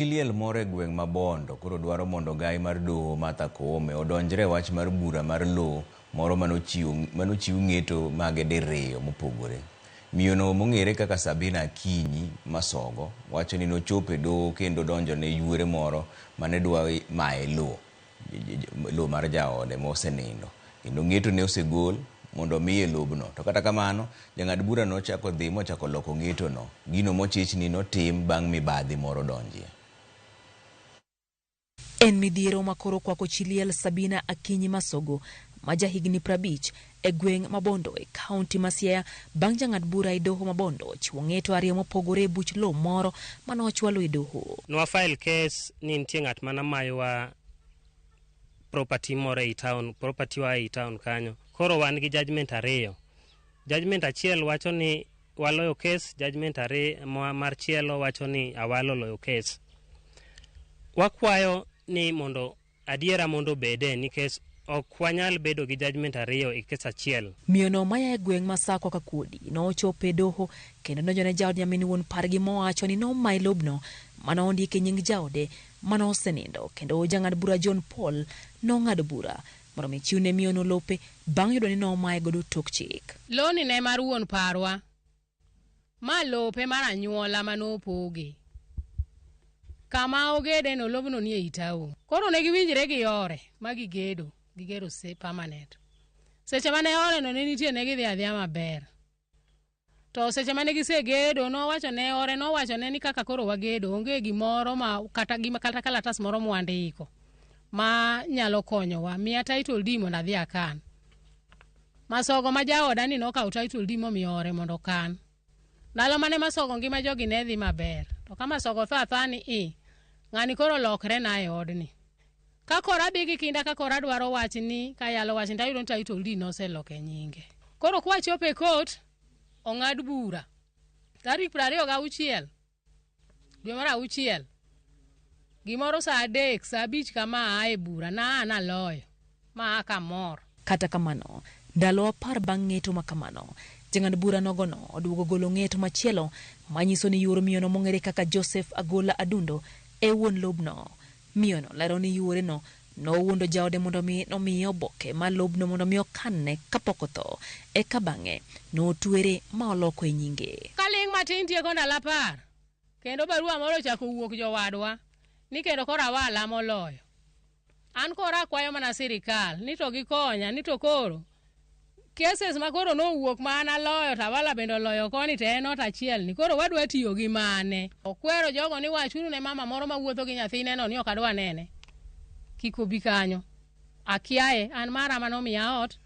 Chi liel moro e gweng' ma Bondo koro dwaro mondo gai mar doho Martha Koome odonjre e wach mar bura mar lowo moro manochiw ng'eto mage diriyo mopogore. Miyono mong'ere kaka Sabina Akinyi Masogo wacho ni nochopo e doho kendo donjone yuore moro mane dwa maye lowo. Lowo mar jaode mosenindo kendo ng'eto ne osegol mondo omiye lobno. To kata kamano, jang'ad bura nochako dhi mochako loko ng'etono, gino mochich ni notim bang' mibadhi moro donjie. En midhiero ma koro kwako chi liel Sabina Akinyi Masogo ma jahigni 50 e gweng' ma Bondo e kaunti ma Siaya bang' jang'ad bura e doho ma Bondo chiwo ng'eto ariyo mopogore e buch lowo moro mane ochwalo e doho. Nwa file case ni nitie ng'at mana mayowa property moro ei town, property wa ei town kanyo. Koro wan gi judgment ariyo. Judgment achiel wacho ni waloyo case, judgment mar chielo wacho ni Awalo oloyo case. Wakwayo ni mondo adiera mondo obede nikech ok wanyal bedo gi judgment ariyo e case achiel. Miyono maya e gweng' ma Sakwa Kakuodi nochopo e doho kendo donjone jaod nyamin wuon pargi mowacho ni nomaye lobno mane ondik e nying jaode mane osenindo kendo jang'ad bura John Paul nong'ado bura mondo mi chiwne miyono lope bang' yudo ni nomaye godo tok chik. Loni ne mar wuon parwa. Ma lope mar anyuola mane opoge. Kama ogede no lobno ni ei town. Koro ne giwinjre gi ore ma gigedo, gigero se permanent. Seche mane ore no ne nitie ne gidhi adhiya maber. To seche mane gisegedo nowacho ne ore nowacho ne ni kaka koro wagedo onge gimoro ma kata gima kata kalatas moro mwandiko ma nyalo konyowa. Miya title deed mondo adhi akan. Masogo ma jaoda ni nokawo title deed momiyo ore mondo okan. Ndalo mane Masogo ngima jogi ne dhi maber. To ka Masogo tho athoa ni i, ng'ani koro lokre na e odni. Ka koro adhi gi kinda ka koro adwaro wachni kayalo wachni tayudo ni title deed noseloko e nyinge. Koro kwachopo e court, ong'ad bura. Tarik 26 dwe mar auchiel gimoro saa 3 saa 5 kama aa e bura naa naloyo ma aa kamor. Kata kamano, ndalo 10 bang' ng'eto ma kamano, jang'ad bura nogono oduogo golo ng'eto machielo manyiso ni yuoro miyono mong'ere kaka Joseph Agola Adundo e wuon lobno. Miyono lero ni yuoreno nowuondo jaode mondo mi nomiye oboke mar lobno mondo mi okanne kapok otho, eka bang'e notwere ma oloko e nyinge. Kaling' matin tieko ndalo 10, kendo barua moro ochako wuok jowadwa ni kendo koro awala moloyo. An koro akwayo mana sirikal ni to gikonya ni to koro cases ma koro nowuok ma an aloyo to Awala bende oloyo koni to en ot achiel ni koro wadwa tiyo gi mane. Okwero jogo ni wachuru ne mama moro mawuotho gi nyathine no ni ok adwa nene. Kik obi kanyo. Akiaye, an mara manomiya ot,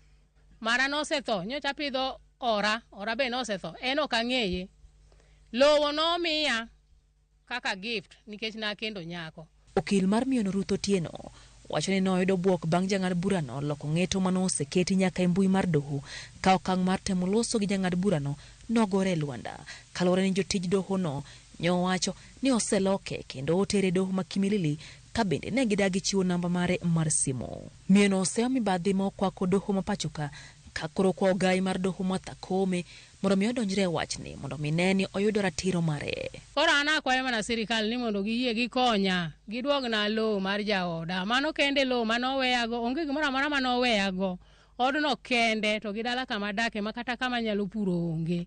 mara nosetho, nyocha apidho ora, ora be nosetho, en ok ang'eye. Lowo nomiya kaka gift nikech nakendo nyako. Okil mar miyono Ruth Otieno wacho ni noyudo bwok bang' jang'ad burano loko ng'eto mane oseketi nyaka e mbui mar doho ka okang' mar temo loso gi jang'ad burano nogore e lwanda. Kaluwore ni jotij dohono nyowacho ni oseloke kendo otere doho ma Kimilili ka bende ne gidagi chiwo namba mare mar simu. Miyono oseyo mibadhi ma okwako doho ma pachoka ka koro kwa ogai mar doho Martha Koome mondo mi odonjre e wachni mondo mi ne ni oyudo ratiro mare. Koro an akwayo mana sirikal ni mondo giyie gikonya, giduogna lowo mar jaoda. Mano kende lowo mane oweyago, onge gimoro amora mane oweyago. Odno kende to gi dala kama adake ma kata kama anyalo puro onge.